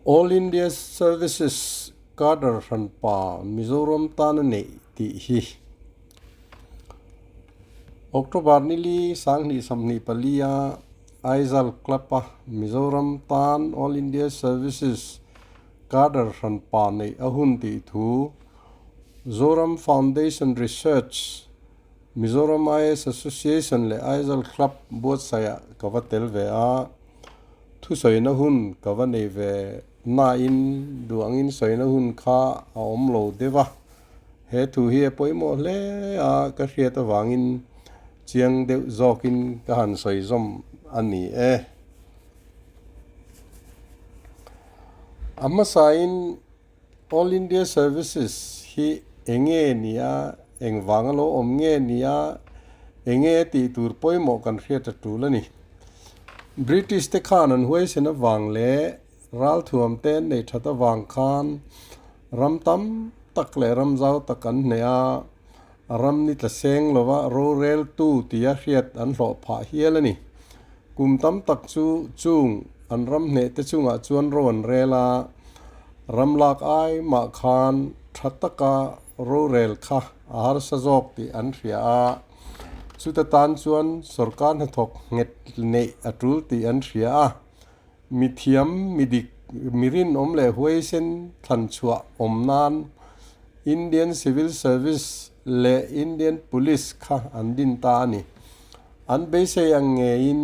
All India Services Cadre hranpa Mizoram tana neih tih hi October nili 2024 a Aizawl Club a Mizoram tan All India Services Cadre hranpa neih a hun tih thu Zoram Foundation Research Mizoram IAS Association leh Aizawl Club buatsaihah ka va tel ve a, thusawina hun ka va nei ve nain duh angin sawina hun kha a awm lo deuh a, he thu hi a pawimawh hle a ka hriat avangin chiang deuh zawkin ka han sawi zawm a ni e. A hmasain All India Services hi enge nia, engvanga lo awm nge nia, enge tih tur pawimawh kan hriat a tul a ni. British te khan an huaisen avang leh ralthuam te an nei that avang khan ram tam tak leh ram zau tak an hneh a, ram ni tla seng lova roreltu tia hriat an hlawh phah hial a ni. Kum tam tak chu chung an ram hneh te chungah chuan ro an rel a, ram lak ai mah khan tha taka rorel kha a harsa zawk tih an hria a, chuta tan chuan sorkar hnathawk nghet neih a tul tih an hria a, Mithiam, midik, mi rinawm leh huaisen thlanchhuah awm nan Indian Civil Service leh Indian Police kha an din ta a ni. An beisei ang ngeiin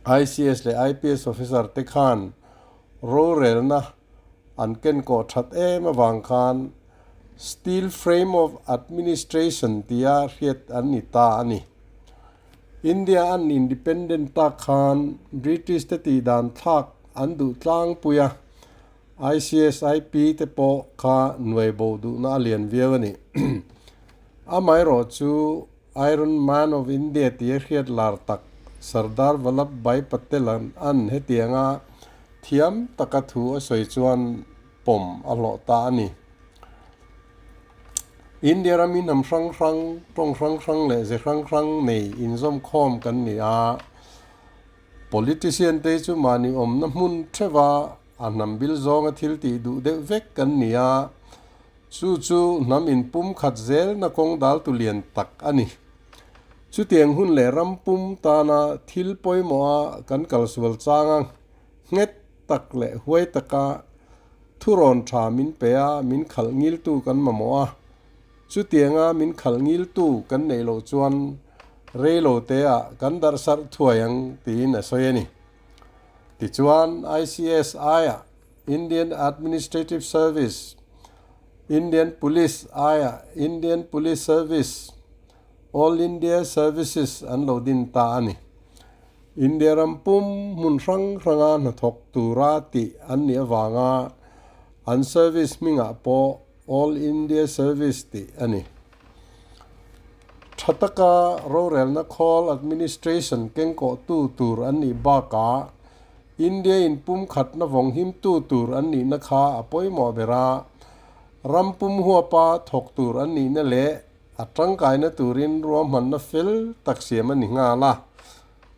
ICS leh IPS officer te khan rorelna an kenkawh that em avang khan Steel Frame of Administration tia hriat an ni ta a ni. India an independent tak khan British te tih dan thlak an duh tlangpui a, ICSIP te pawh kha nuai bo duhna a lian viau a ni. Amaherawh chu Iron Man of India tia hriat lar tak Sardar Vallabhbhai Patel an hetianga thiam taka thu a sawi chuan pawm a hlawh ta a ni. India ram hi hnam hrang hrang, tawng hrang hrang leh ze hrang hrang nei inzawmkhawm kan ni a. Politician te chu mahni awmna hmun theuha a hnam bil zawnga thil tih duh deuh vek kan ni a. Chu chu hnam inpum khat zelna kawng dal tu lian tak a ni. Chutiang hun leh ram pum tana thil pawimawha kan kalsual changa nghet tak leh huai taka thurawn tha min pe a, min khalh ngiltu kan mamawh a. Chutianga min khalh ngiltu kan neih loh chuan reilo teah kan darh sarh thuai ang tiin a sawi a ni. Tichuan, ICS aiah Indian Administrative Service, Indian Police aiah Indian Police Service, All India Services an lo din ta a ni. India ram pum hmun hrang hranga hnathawk tura tih an nih avanga an service hmingah pawh All India Service tih a ni. Tha taka rorelna khawl administration kengkawhtu tur an nih bakah India in pum khatna vawng himtu tur an nihna kha a pawimawh ber a, ram pum huapa thawk tur an nihna leh A tangkaina turin ruahmanna fel tak siam a ni nghal a.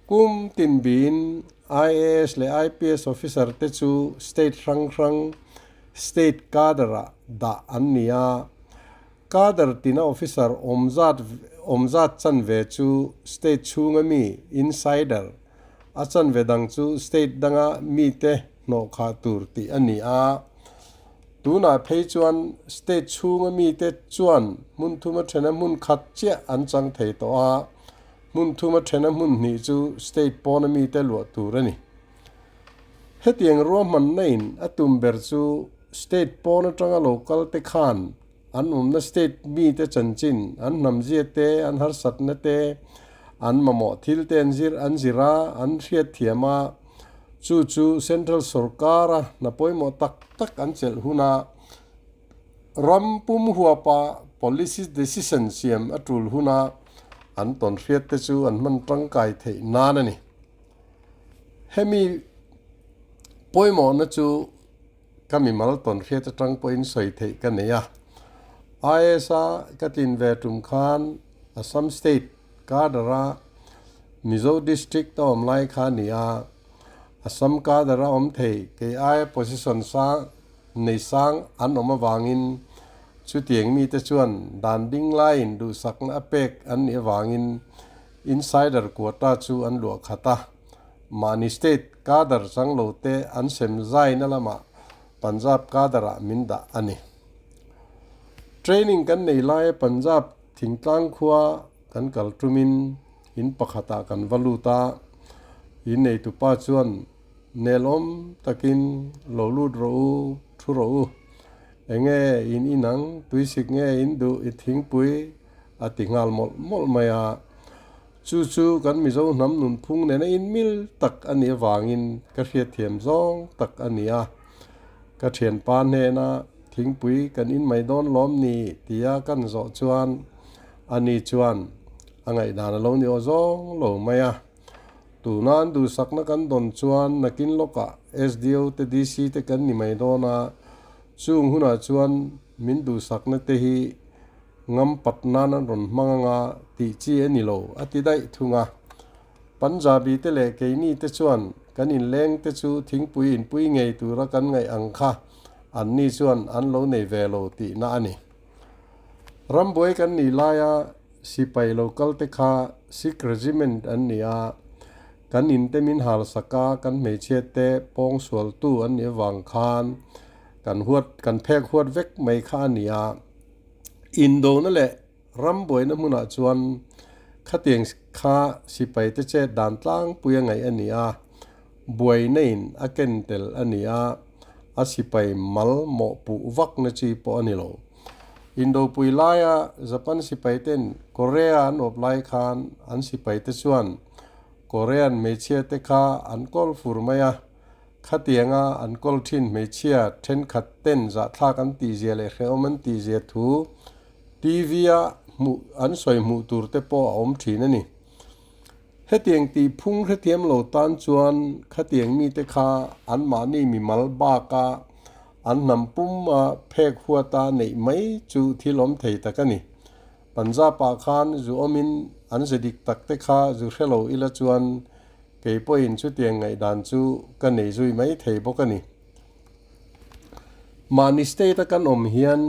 Kum tin biin IAS leh IPS officer te chu state hrang hrang state cadre-ah dah an ni a. Cadre tina officer awm zat awm zat chanve chu state chhunga mi, insider, a chanve dang chu state danga mite hnawhkhah tur tih a ni a. Tunah phei chuan state chhunga mite chuan hmun thuma thena hmun khat chiah an chang thei tawh a, hmun thuma thena hmun hnih chu state pawna mite luah tur a ni. Hetiang ruahmanna in a tum ber chu state pawn atanga lo kal te khan an awmna state mite chanchin, an hnamzia te, an harsatna te, an mamawh thil te an zir an zir a, an hriatthiam a, Chu chu Central sorkara hna pawimawh tak tak an chelh huna ram pum huapa policy decision siam a tul huna an tawn hriat te chu an hman tangkai theih nan a ni. Hemi pawimawhna chu ka mimal tawn hriat atang pawhin sawi theih ka nei a. IAS-a ka tlin ve tum khan Assam State Cadre-a Mizo District a awm lai kha a ni a. Assam cadre a awm thei kei aia position sang nei sang an awm avangin chutiang mite chuan dan ding laiin duhsakna a pek an nih avangin insider quota chu an luah khat a. Mahni state cadre chang lo te an sem zaina lamah Punjab cadre ah min dah a ni. Training kan nei laia Punjab thingtlang khua kan kal tumin in pakhatah kan va lut a, in neitupa chuan nelawm takin lo lut rawh u, thu rawh u, enge in inang, tuisik nge in duh i thingpui a ti nghal mawlh mawlh mai a. Chu chu kan Mizo hnam nunphung nena inmil tak a nih avangin ka hriatthiam zawng tak a ni a. Ka thianpa hnena thingpui kan in mai dawn lawm ni tia kan zawh chuan ani chuan a ngaihdan a lo ni aw zawng lo mai a. Tuna an duhsakna kan dawn chuan nakin lawkah SDO te DC te kan ni mai dawn a, chung hunah chuan min duhsakna te hi ngam pat nan an rawn hmang anga tih chi a ni lo a ti daih thung a. Punjabi te leh keini te chuan kan inleng te chu thingpui inpui ngei tura kan ngaih ang kha anni chuan an lo nei ve lo tihna a ni. Rambuai kan nih laia sipai lo kal te kha Sikh Regiment an ni a, kan in te min hal sak a, kan hmeichhia te pawng sualtu an nih avang khan kan huat kan phek huat vek mai kha a ni a. Indona leh Ram buaina hmunah chuan khatiang kha sipai te chet dan tlangpui a ngaih a ni a, buaina in a ken tel a ni a, a sipai mal mawhpuh vakna chi pawh a ni lo. Indopui laia Japan sipai ten Korea an awp lai khan an sipai te chuan Korean hmeichhia te kha an kawl fur mai a, Khatianga an kawl thin hmeichhia thenkhat ten zahthlak an tihzia leh hrehawm an tihzia thu TV-a hmuh an sawi hmuh tur te pawh a awm thin a ni. Hetiang tih phung hrethiam lo tan chuan khatiang mite kha anmahni mimal baka an hnam puma phek huata neih mai chu thil awm thei tak a ni. Punjab-ah khan zu awmin an ze dik tak te kha zu hre lo ila chuan kei pawhin chutiang ngaihdan chu ka nei zui mai thei bawk a ni. Mahni state-a kan awm hian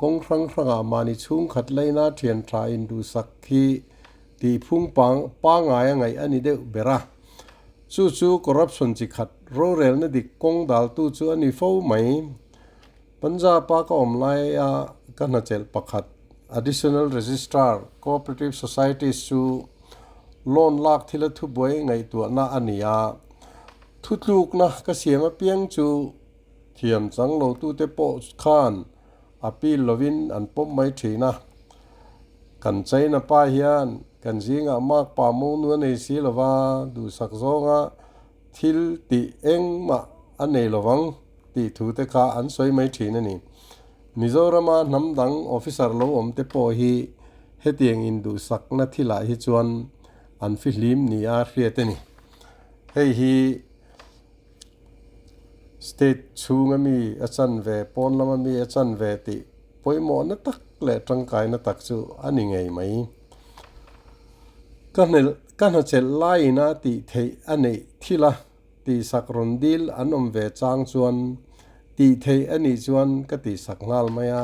kawng hrang hrangah mahni chhungkhat laina thian tha induhsak hi tihphung pangngai a ngaih a ni deuh ber a. Chu chu corruption chi khat rorelna dik kawng daltu chu a ni fo mai. Punjab-a ka awm laia ka hnachelh pakhat Additional Registrar, Cooperative Societies chu loan lak thila thubuai ngaihtuahna a ni a. Thutlukna ka siam apiang chu thiam chang lotute pawh khan appeal lovin an pawm mai thin a. Kan China pa hian kan zingah mark pa monu a nei si lova, duhsak zawnga thil tih engmah a nei lovang tih thu te kha an sawi mai thin a ni. Mizorama hnam dang officer lo awm te pawh hi hetiang induhsakna thilah hi chuan an fihlim nia hriat a ni. Hei hi state chhunga mi a chan ve, pawn lama mi a chan ve tih pawimawhna tak leh tangkaina tak chu a ni ngei mai. Ka hnelh ka hnachelh laiin a tih theih a neih thil a, tihsak rawn dil an awm ve chang chuan tih theih a nih chuan ka tihsak nghal mai a,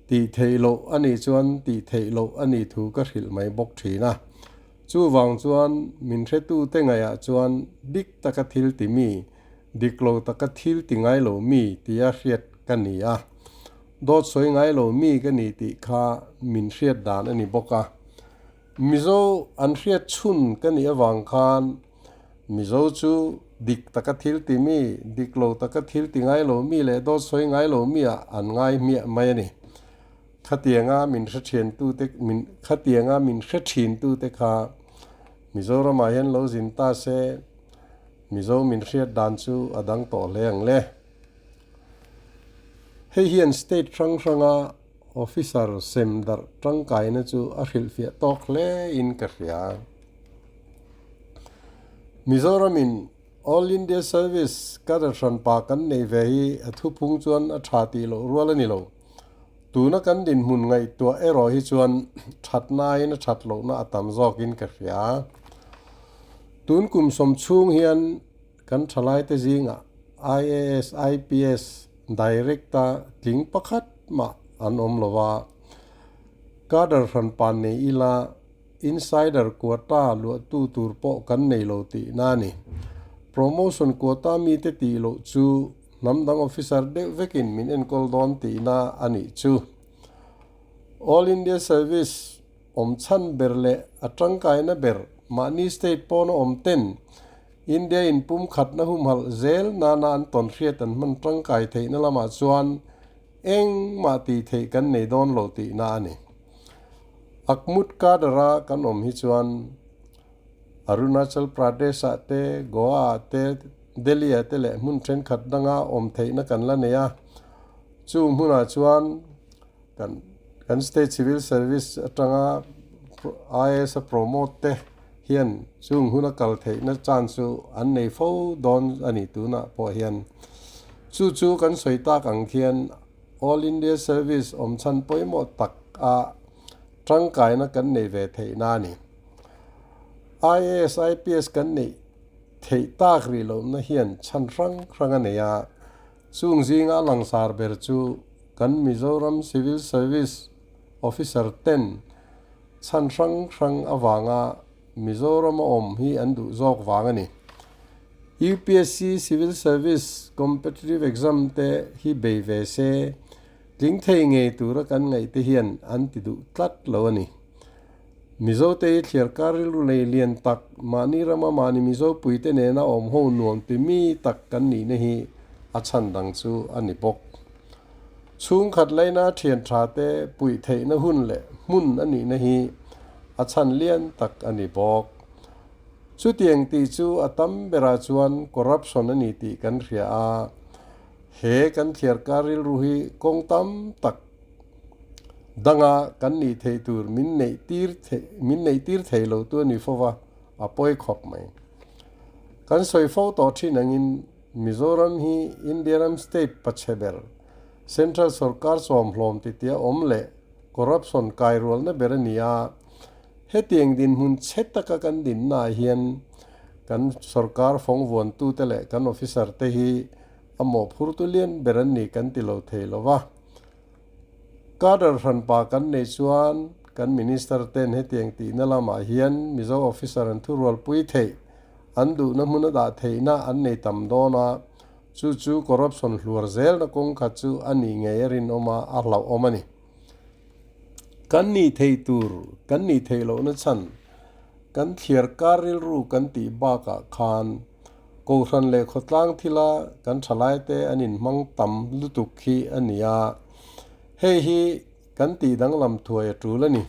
tih theih loh a nih chuan tih theih loh a nih thu ka hrilh mai bawk thin a. Chuvang chuan min hretute ngaihah chuan dik taka thil ti mi, dik lo taka thil ti ngai lo mi tia hriat ka ni a. Dawt sawi ngai lo mi ka ni tih kha min hriat dan a ni bawk a. Mizo an hriat chhun ka nih avang khan Mizo chu dik taka thil ti mi, dik lo taka thil ti ngai lo mi leh dawt sawi ngai lo mi ah an ngai hmiah mai a ni. Khatianga min hre thian tute min khatianga min hre thin tute kha Mizoramah hian lo zin ta se Mizo min hriat dan chu a dang tawh hle ang le. Hei hian state hrang hranga officer sem darh tangkaina chu a hrilhfiah tawk hle in ka hria. Mizoramin All India Service cadre hranpa kan neih ve hi a thuphung chuan a tha tih loh rual a ni lo. Tuna kan dinhmun ngaihtuah erawh hi chuan thatnain a that lohna a tam zawkin ka hria. Tun kum sawm chhung hian. kan thalaite zingah IAS, IPS direct-a tling pakhat mah an awm lo a. Cadre hranpa nei ila insider quota luahtu tur pawh kan nei lo tihna a ni. Promotion quota mite tih loh chu hnam dang officer deuh vekin min enkawl dawn tihna a nih chu. All India Service awm chhan ber leh a tangkaina ber mahni state pawna awm ten India in pumkhatna humhalh zel nana an tawn hriat an hman tangkai theihna lamah chuan engmah tih theih kan nei dawn lo tihna a ni. Akmut Cadre-a kan awm hi chuan Arunachal Pradesh-ah te, Goa-ah te, Delhi-ah te leh hmun thenkhat danga awm theihna kan la nei a. Chung hmunah chuan kan kan State Civil Service atanga IAS a promote te hian chung huna kal theihna chance chu an nei fo dawn a ni tunah pawh hian. Chu chu kan sawi tak ang khian All India Service awm chhan pawimawh tak a tangkaina kan nei ve theihna a ni. IAS, IPS kan neih theih tak rih lohna hian chhan hrang hrang a nei a. Chung zinga a langsar ber chu kan Mizoram Civil Service Officer ten chhan hrang hrang avanga Mizoram a awm hi an duh zawk vang a ni. UPSC Civil Service Competitive Exam te hi bei ve se, tling thei ngei tura kan ngaih te hian an ti duh tlat lo a ni. Mizote hi thliarkar rilru nei lian tak, mahni rama mahni Mizo puite nena awm ho nuam ti mi tak kan nihna hi a chhan dang chu a ni bawk. Chhungkhat laina thian tha te puih theihna hun leh hmun a nihna hi a chhan lian tak a ni bawk. Chutiang tih chu a tam berah chuan corruption a ni tih kan hria a, he kan thliarkar rilru hi kawng tam tak Danga kan nih theih tur min neih tir min neih tir thei lo tu a ni fo va, a pawi khawp mai. Kan sawi fo tawh thin angin Mizoram hi India ram state pachhe ber, Central sorkar chawmhlawm titia awm leh corruption kairualna ber a ni a, hetiang dinhmun chhe taka kan dinnaah hian kan sorkar fawngvuantute leh kan officer te hi a mawhphurtu lian ber an ni kan ti lo thei lo va. Cadre hranpa kan nei chuan kan Minister ten hetiang tihna lamah hian Mizo officer an thurualpui theih, an duhna hmun a dah theihna an nei tam dawn a, chu chu corruption hluar zelna kawng khat chu a nih ngei a rinawm a, a hlauhawm a ni. Kan nih theih tur, kan nih theih lohna chhan, kan thliar kar rilru kan tih bakah khan Kohhran leh khawtlang thila kan thalaite an inhmang tam lutuk hi a ni a, hei hi kan tih danglam thuai a tul a ni.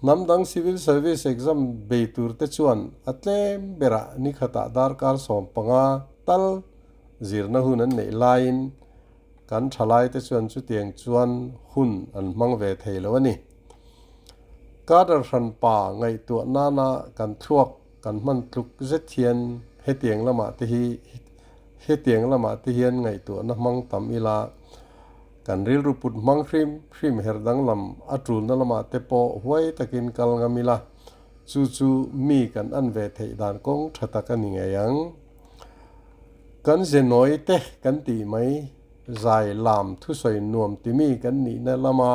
Hnam dang Civil Service exam bei turte chuan a tlem berah nikhatah darkar 15 tal zirna hun an neih laiin kan thalaite chuan chutiang chuan hun an hmang ve thei lo a ni. Cadre hranpa ngaihtuah nana kan thluak Kan hman tluk zet hian hetiang lamah te hi hetiang lamah te hian ngaihtuahna hmang tam ila, kan rilru put hmang hrim hrim her danglam a tulna lamah te pawh huai takin kal ngam ila, chu chu mi kan an ve theih dan kawng tha tak a ni ngei ang. Kan ze nawi te kan tih mai, zai lam thusawi nuam timi kan nihna lama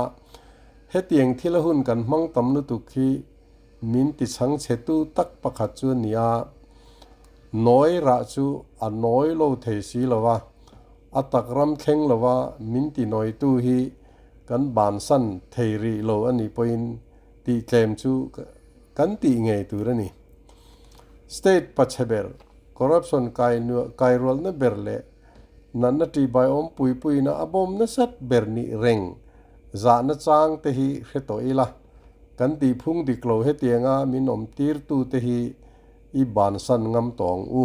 hetiang thila hun kan hmang tam lutuk hi Min ti chhang chhetu tak pakhat chu a ni a, nawi rah chu a nawi lo thei si lo va, a tak ram thleng lo va min ti nawitu hi kan bansan thei rih lo a nih pawhin tih tlem chu kan tih ngei tur a ni. State pachhe ber, corruption kairualna ber leh natna ṭihbai awm pui puiina a bawm nasat ber nih reng zahna chang te hi hre tawh ila. Kan tihphung dik lo hetianga min awm tirtute hi i bansan ngam tawh ang u.